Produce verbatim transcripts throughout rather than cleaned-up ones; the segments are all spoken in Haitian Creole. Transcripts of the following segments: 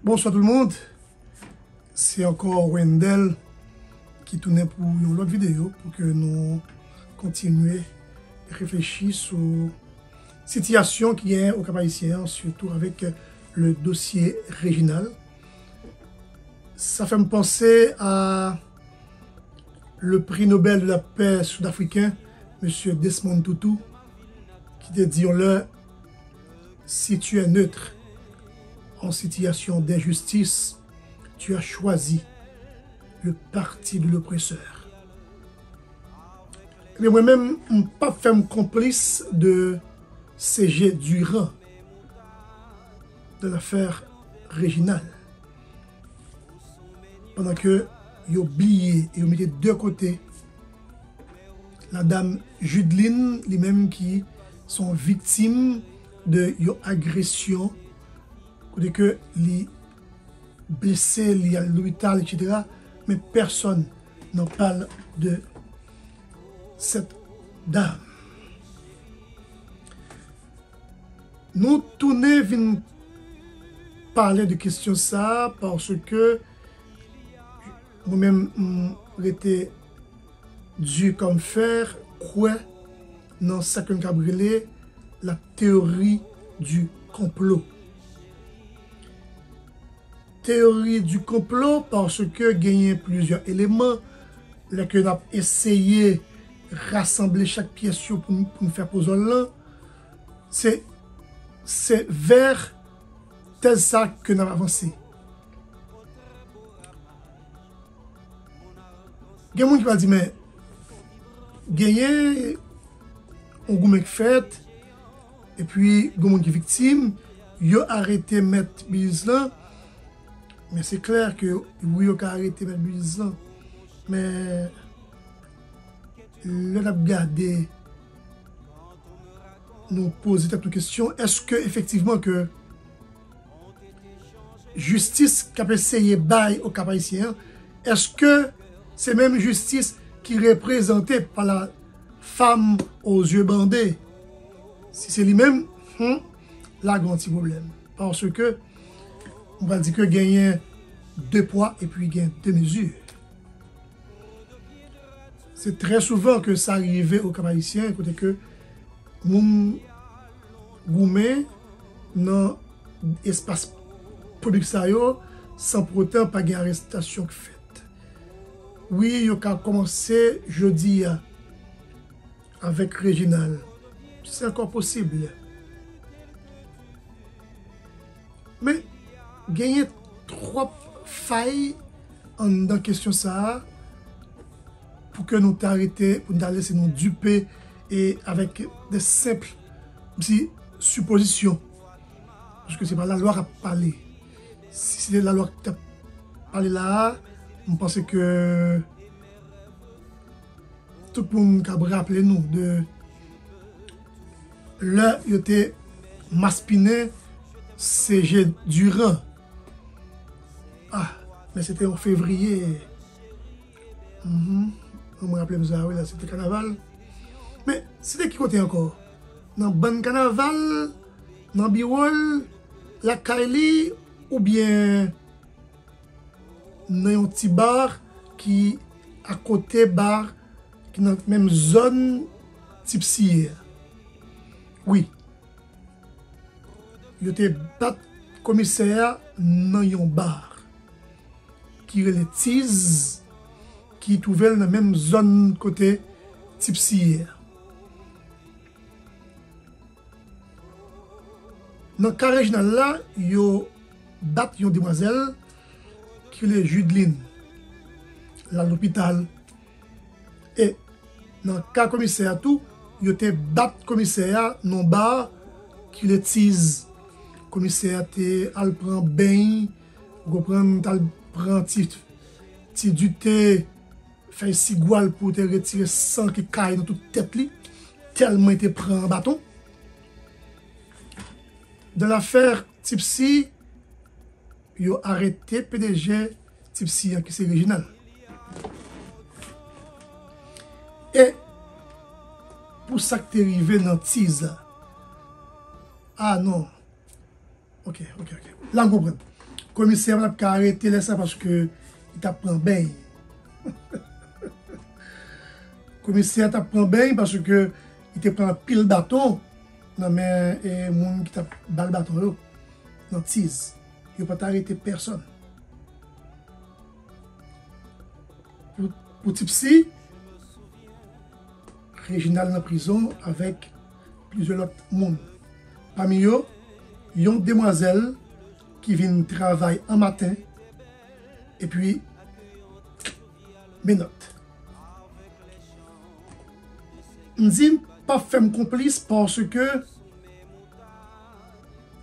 Bonsoir tout le monde. Se ankò Wendell ki tounen pou yon lòt videyo pou ke nou kontinye reflechi sou sitiyasyon ki genyen o Cap Haïtien an, sitou avèk le dosye Reginald. Sa fè m panse a le prix Nobel de la paix sud-africain, mesye Desmond Tutu, ki te di yon lè, si tu es neutre en situation d'injustice, tu as choisi le parti de l'oppresseur. Ebyen, mwen menm, m p ap fè m konplis de C G Durand, de l'affaire Reginald. Pandan ke yo bliye e yo mete de kote la dam Judeline, li menm ki se yon viktim de yon agresyon, kote ke li blese, li al lopital, et cetera. Men pèsonn n'en parle de cette dame. Nou tounen vin pale de kesyon sa a, paske mwen menm, m rete di kòm fè, kwè nan sa ke n kab rele la théorie du complot. Théorie du complot, paske genyen plizyè eleman, lè ke n ap eseye rasanble chak pyès yo pou n, pou n fè pozòl lan, se, se vè tèz sa ke n ap avanse. Gen moun ki va di, men genyen yon goumen k fèt, epi gen moun ki viktim, yo arete mèt biznis lan, men se klè ke wi, yo ka arete mèt biznis lan, men lè n ap gade, nou poze tèt nou kesyon, èske efektivman ke jistis k ap eseye bay o Cap Haïtien an, èske se menm jistis ki reprezante pa la femme aux yeux bandés? Si se li menm, hmm, la gen yon ti pwoblèm. Paske, m pral di ke genyen de pwa epi gen de mezi. Se trè souvan ke sa rive o Cap Haïtien, kote ke moun goumen nan espas piblik sa yo, san poutan pa gen arestasyon k fèt. Wi, yo ka kòmanse jodi a avèk Reginald. Se ankò posib. Men, genyen twòp fay anndan kesyon sa a pou ke nou ta rete, pou n ta lese nou dipe e avèk de senp, kòmsi, sipozisyon. Paske se pa lalwa k ap pale. Si se te lalwa k t ap pale la a, m panse ke tout moun kab raple nou de lè yo te maspinen C G Durand. Ah, men se te yon fevriye. Mhm. Mwen raple m sa, wi, la, se te kanaval. Men, se te ki kote ankò? Nan bann kanaval, nan biwo l, lakay li, oubyen nan yon ti bar ki akote bar ki nan menm zòn Tipsy ye a. Wi. Yo te bat komisè a nan yon bar ki rele Tiz, ki twouve l nan menm zòn kote Tipsy ye a. Nan ka Reginald la, yo bat yon demwazèl ki rele Judeline. L al lopital. E nan ka komisè a tou, yo te bat komisè a nan yon ba ki rele Tiz. Komisè a te al pran beny, ou konprann, t al pran ti, ti dite, fèy sigwal pou te retire san ki kay nan tout tèt li, tèlman li te pran baton. Dans l'affaire Tipsy, yo arete P D G Tipsy an ki se Reginald. E pou sa k te rive nan Tiz la, ah non, Ok, ok, ok. La m konprann. Komisè a pa t ap ka arete lè sa paske li t ap pran beny. Komisè a t ap pran beny paske li te pran anpil baton nan men, e, moun ki t ap ba l baton yo nan Tiz. Yo pa t arete pèsonn. Pou, pou Tipsy, Reginald nan prizon avèk plizyè lòt moun. Pami yo, yon demwazèl ki vin travay an maten, epi menòt. M di m p ap fè m konplis paske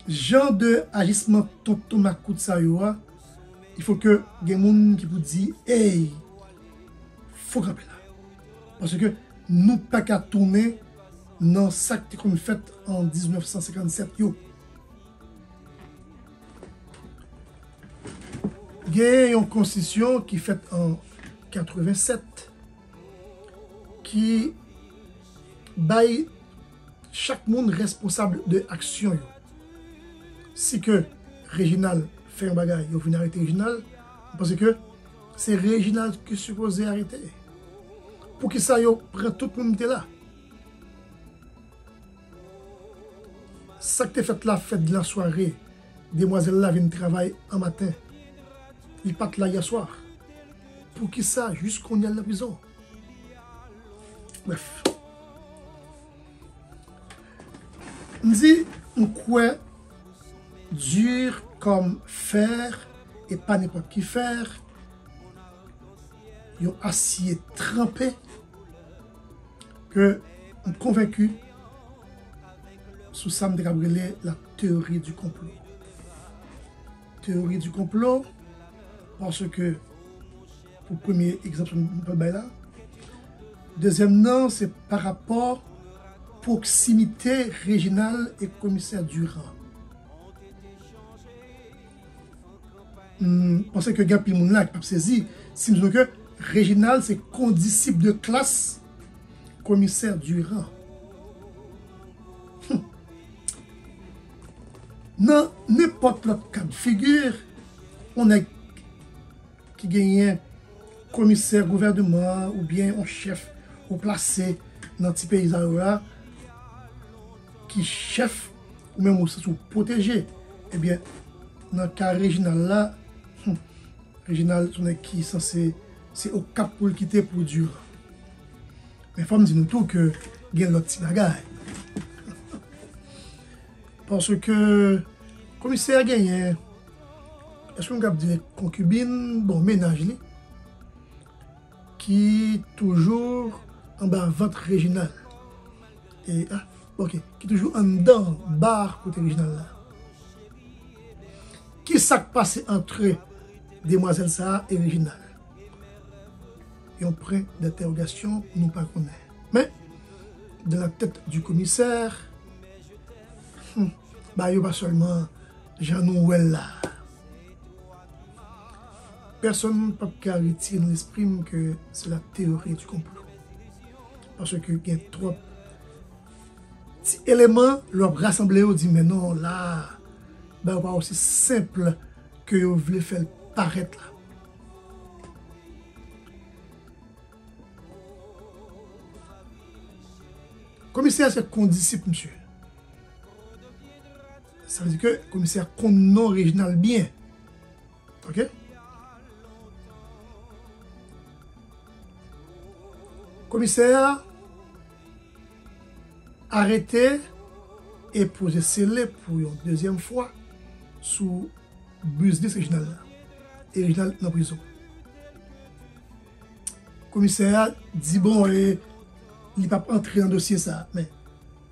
jan de ajisman tonton makout sa yo a, il faut que gen moun ki pou di, ey, fò kanpe la. Paske nou pa ka tounen nan sa k te konn fèt an diznèf san senkannsèt yo. Gen yon konstitisyon ki fèt an katrevensèt ki bay chak moun responsab de aksyon yo. Si ke Reginald fè yon bagay, yo vin arete Reginald, m panse ke se Reginald ki sipoze arete. Poukisa yo pran tout moun ki te la? Sa k te fèt la, fèt de la sware, demwazèl la vin travay an maten. Li pa t la yè swa. Poukisa jis kounye a l nan prizon? Brèf. M di, m kwè dur comme fer, e pa nenpòt ki fè, yon asye tranpe, ke m konvenki sou sa m te kab rele la théorie du complot. Théorie du complot, paske pou premye egzanp m pral bay la. Dezyèm nan, se pa rapò pwoksimite Reginald e komisè Durand. M panse ke gen anpil moun la ki p ap sezi si m di nou ke Reginald se kondisip de klas komisè Durand. Hum. Nan nenpòt lòt kad figi, yon nèg ki genyen komisè gouvènman an oubyen yon chèf ou plase nan ti peyi sa yo la, ki chèf ou menm ou santi w pwoteje. Ebyen, nan ka Reginald la, hum, Reginald se yon nèg ki sanse se Okap pou l kite pou Durand. Men fò m di nou tou ke gen lòt ti bagay. Paske komisè a genyen, èske m kab di konkibin, bon, mennaj li, ki toujou anba vant Reginald. E, ah, ok, ki toujou anndan ba kote Reginald la. Kisa k pase antre demwazèl sa a e Reginald? Yon pwen dentèwogasyon nou pa konnen. Men, dans la tête du commissaire, hmm, bagay yo pa sèlman jan nou wè l la. Pèsonn p ap ka retire nan lespri m ke se la théorie du complot. Paske gen twòp ti eleman, lè w ap rasanble yo, di, men non, la, bagay yo pa osi senp ke yo vle fè l parèt la. Komisè a se kondisip misye. Sa vle di ke komisè a konn non Reginald byen. Ok? Komisè a arete e poze sele pou yon dezyèm fwa sou biznis Reginald la. E Reginald nan prizon. Komisè a di, bon, e, li p ap antre nan dosye sa a. Men,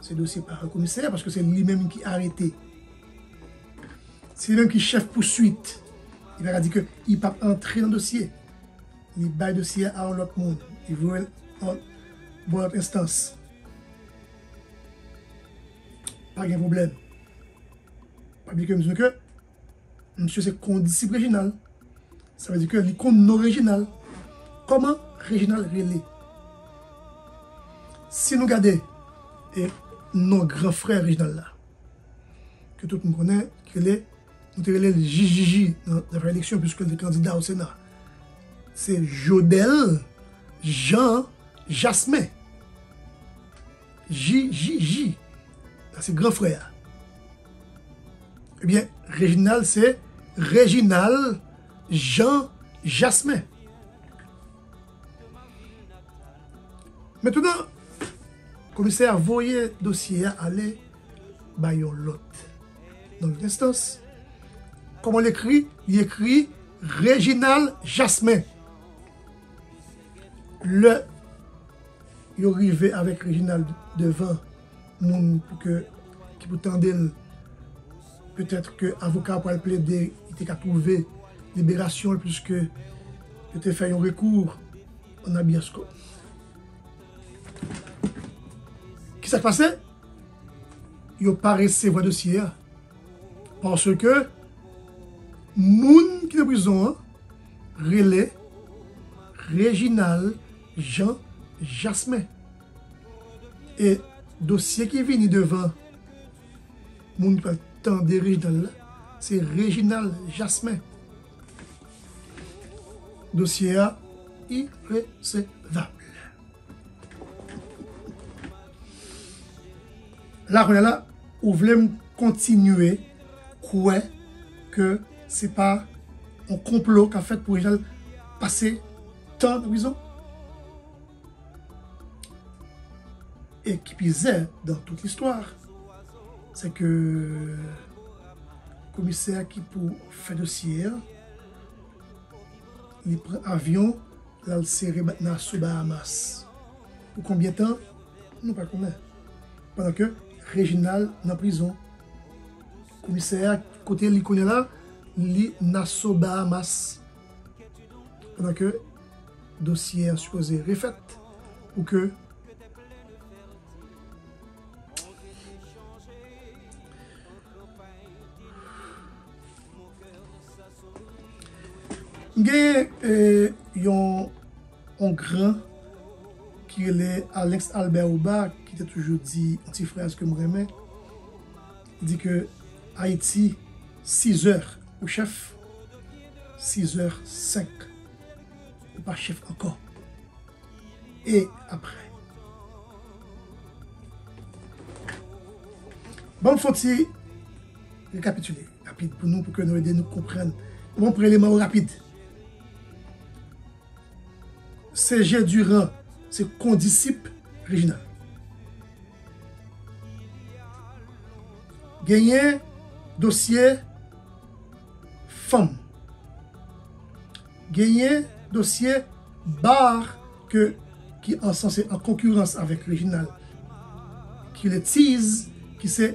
se dosye pa komisè a, paske se li menm ki arete. Se li menm ki chèf pouswit. Li pa ka di ke li p ap antre nan dosye. Li bay dosye a a yon lòt moun. Li voye l an, bò lòt enstans. Pa gen pwoblèm. Pa bliye ke m di nou ke misye se kondisip Reginald. Sa vle di ke li konn non Reginald. Kòman Reginald rele? Si nou gade, e, non gran frè Reginald la, ke tout moun konnen, ki rele nou te rele l J J J nan zafè eleksyon, piske l te kandida o Sena. Se Jodel Jean Jasmin. J J J. Sa se gran frè a. Ebyen, Reginald se Reginald Jean Jasmin. Mentnan, komisè a voye dosye a ale bay yon lòt, nan lòt enstans. Kòman l ekri? Li ekri Reginald Jasmin. Lè yo rive avèk Reginald devan moun pou ke, ki pou tande l, petèt ke avoka a pral plede, li te ka twouve liberasyon l, piske yo te fè yon rekou an habeas corpus. Kisa k pase? Yo pa resevwa dosye a. Paske moun ki nan prizon an rele Reginald Jean Jasmin. E dosye ki vini devan moun ki pral tande Reginald la, se Reginald Jasmin. Dosye a iresevab. La, kounye a la, ou vle m kontinye kwè ke se pa yon konplo k ap fèt pou Reginald pase tan nan prizon? E ki pi zè dan tout listwa, se ke komisè ki pou fè dosye a, li pran avyon, l al sere ba-, Nassau Bahamas. Pou konbyen tan? Nou pa konnen. Pandan ke Reginald nan prizon. Komisè a, kote li kounye a la, li Nassau Bahamas. Pandan ke dosye a sipoze refèt pou ke M gen, eh, yon, yon gran ki rele Alex Albert Oba, ki te toujou di yon ti fraz ke m renmen. Li di ke Ayiti, sizè ou chèf, sizè senk ou pa chèf ankò. E apre? Ban m fè yon ti rekapitile rapid pou nou, pou ke nou ede nou konprann. Bon, premye eleman yo rapid. Se J. Durand, se kondisip Reginald. Genyen dosye fanm. Genyen dosye Bar ke, ki an sanse an konkirans avèk Reginald, ki rele Tiz, ki se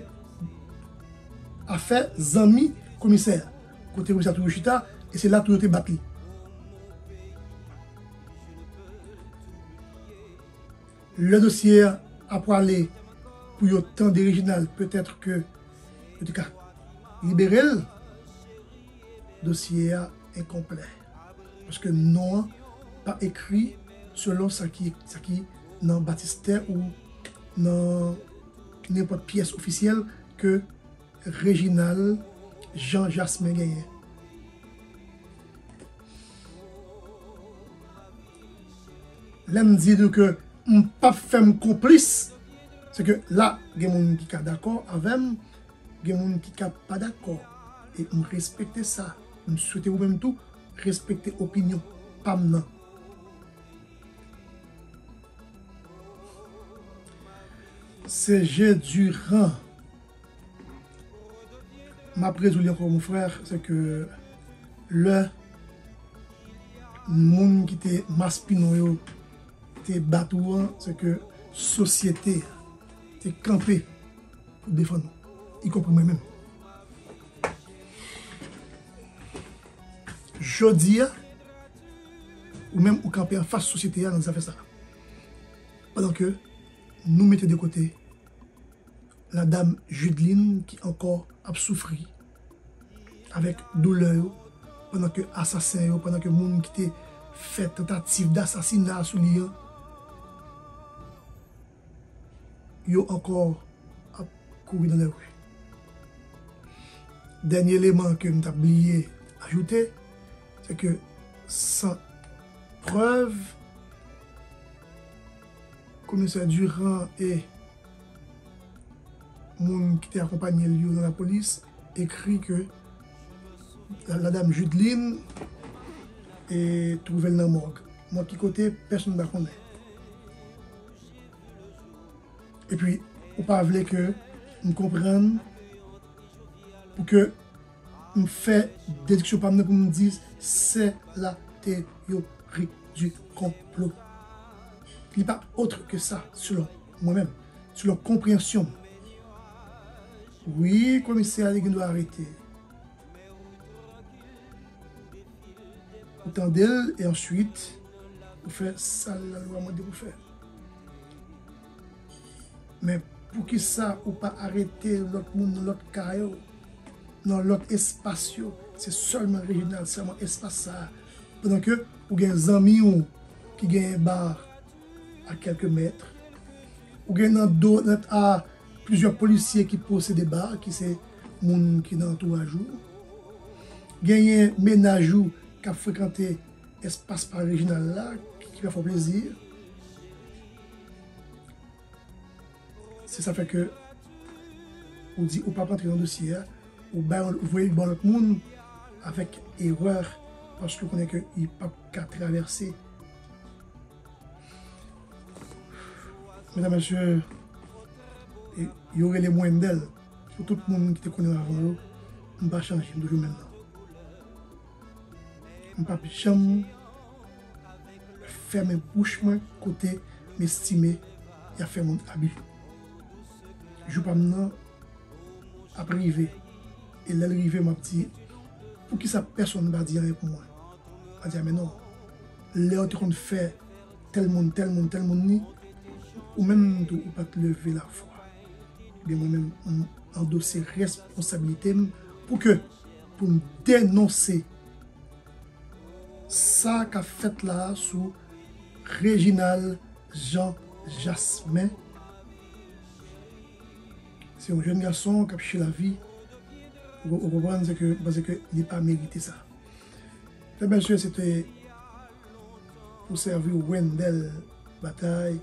afè zanmi komisè a. Kote komisè a toujou chita, e se la tou yo te bat li. Lè dosye a ap prale pou yo tande Reginald, petèt ke yo te ka libere l, dosye a enkonplè. Paske non an pa ekri selon sa ki, sa ki nan batistè ou nan nenpòt pyès ofisyèl ke Reginald Jean Jasmin genyen. Lè m di nou ke m p ap fè m konplis, se ke la, gen moun ki ka dakò avè m, gen moun ki ka pa dakò. E m respekte sa. M swete ou menm tou respekte opinyon pa m nan. Se J. Durand. M ap redi w li ankò, mon frè, se ke lè moun ki te maspinon yo te bat ou an, se ke sosyete a te kanpe pou defann ou, ikonpri mwen menm. Jodi a, ou menm ou kanpe anfas sosyete a nan zafè sa a. Pandan ke nou mete de kote la dam Judeline ki ankò ap soufri avèk doulè yo, pandan ke asasen yo, pandan ke moun ki te fè tantativ dasasina sou li an, yo ankò ap kouri nan lèri. Dènye eleman ke m t ap bliye ajoute, se ke san prèv, komisè Durand e moun ki te akonpanye l yo nan lapolis ekri ke la, la dam Judeline e twouve l nan mòg. Mòg ki kote, pèsonn pa konnen. Epi, ou pa vle ke m konprann pou ke m fè dediksyon pa m nan pou m di c'est la théorie du complot. Li pa autre que ça, selon mwen menm, selon konpreyansyon m. Wi, komisè a li gen dwa arete. Ou tande l e answit ou fè sa lalwa mande pou fè. Men poukisa ou pa arete lòt moun nan lòt kay yo, nan lòt espas yo? Se sèlman Reginald, sèlman espas sa a. Pandan ke ou gen zanmi w ki genyen bar a kèlke mèt. Ou gen nan do, nan a plizyè polisye ki posede bar, ki se moun ki nan antouraj ou. Genyen mennaj ou k ap frekante espas pa Reginald la, ki, ki pa fè w plezi. Se sa fè ke ou di ou p ap rantre nan dosye a, ou bay, ou voye l ba lòt moun avèk erè, paske ou konnen ke li p ap ka travèse. Medam, mesye, e, yo rele m Wendell. Pou tout moun ki te konnen m avan yo, m pa chanje, m toujou menm nan. M p ap janm fèmen bouch mwen kote m estime y ap fè moun abi. Jou pa m nan ap rive. E lè l rive, m ap di, poukisa pèsonn pa di anyen pou mwen? M a di, a, men non. Lè yo te konn fè tèl moun, tèl moun, tèl moun ni, ou menm tou, ou pa t leve lavwa. Ebyen, mwen menm, m andose responsabilite m pou ke, pou m denonse sa k ap fèt la sou Reginald Jean Jasmin. Se yon jèn gason k ap chèche lavi. Ou, ou konprann, se ke, m panse ke li pa merite sa. Mesye, se te pou sèvi Wendell Bataille.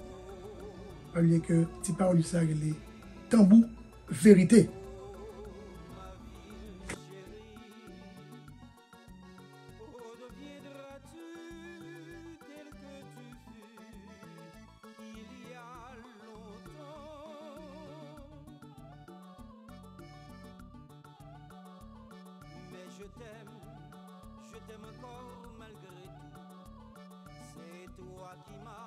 Pa bliye ke ti pawòl li sa rele Tanbou Verite. Mais je t'aime, je t'aime encore malgré tout. C'est toi qui m'as